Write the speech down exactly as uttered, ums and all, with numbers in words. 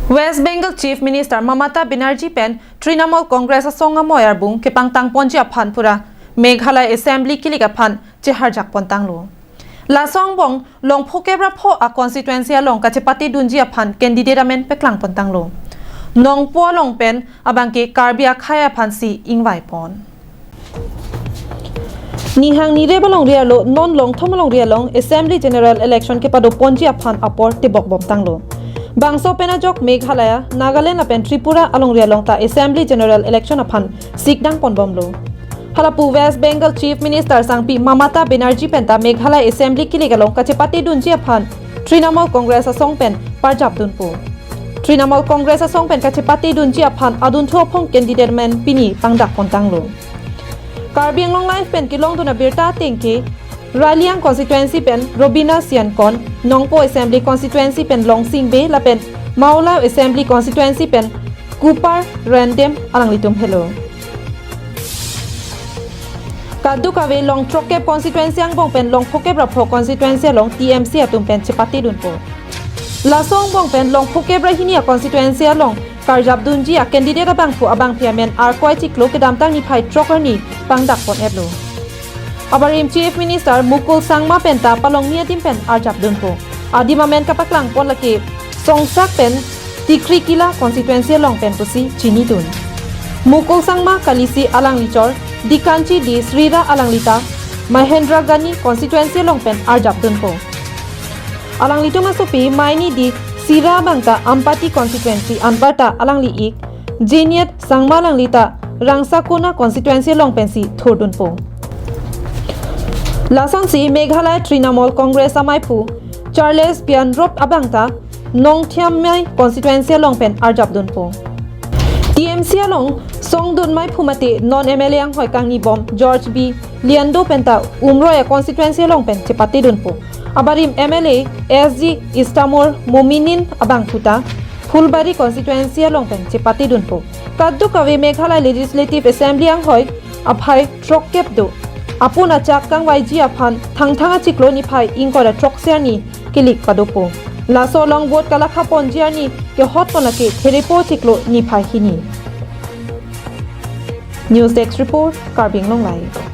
West Bengal Chief Minister Mamata Banerjee pen Trinamool Congress asong amoi arbung kepangtang ponji aphan pura Meghalaya Assembly kilik aphan cheharjak pontanglo. Laso angbong Longphokep ra Pho a constituency along kachepate dunji aphan candidate amen peklang pontanglo. Nongpo along pen abangke Karbi akhei aphansi ingvai pon. Nihang nirep alongri arlo non Longthom alongri along Assembly General Election kepado ponji aphan apor tebok bomtanglo. Bangso pen ajok Meghalaya, Nagaland lapen Tripura alongri along ta Assembly General Election aphan sikdang ponbomlo. Halapu West Bengal Chief Minister sangpi Mamata Banerjee penta Meghalaya Assembly kilik along kachepate dunji aphan Trinamool Congress asong pen parjap dunpo. Trinamool Congress asong pen kachepate dunji aphan adunthu aphong candidate amen pini pangdak pontanglo. Karbi Anglong Live pen kelongdun abirta atengke Raliang constituency pen Robina Siankon, Nongpo Assembly constituency pen Longsing Bey lapen Mawla Assembly constituency pen Kupar Rendem alanglitum helo. Kadokave Longthrokkep constituency angbong pen Longphokep ra Pho constituency along T M C atum pen chepate dunpo. Laso angbong pen Longphokep ra Hini a constituency along karjap dunji a candidate abangphu abangphi amen arkoi chiklo kedamtang niphai throk arni pangdak pon-etlo. Abarim Chief Minister Mukul Sangma penta palongni adim pen arjap dunpo. Adim amen kapaklang pon lake Songsak pen Tikrikila constituency along pen pusi chinidun. Mukul Sangma kalisi alangli chor Dikanchi D Srira alanglita Mahendragani constituency along pen arjap dunpo. Alanglitum asopi Maini D Srira abangta Ampati constituency anparta alangli ik, Jiniat Sangma alanglita Rangsakona constituency along pensi thurdunpo. Lasonsi Meghalaya Trinamool Congress amaiphu Charles Bianrop abangta Nongthymmai constituency along pen arjap dunpo. T M C along songdun maiphu mate non M L A anghoi kangnibom George B Liando penta Umroi a constituency along pen chepate dunpo. Abarim M L A S G Istamor Mominin abangphuta Phulbari constituency along pen chepate dunpo. Kadokave Meghalaya Legislative Assembly anghoi aphai throkkep do. Apun achak kangvaiji aphan Thangthang achiklo niphai ingkoi ra throksi arni kilik padopo. Laso along vote kalakha ponji arni kehot pon lake Therepo chiklo niphai hini. News Desk Report, Karbi Anglong Live.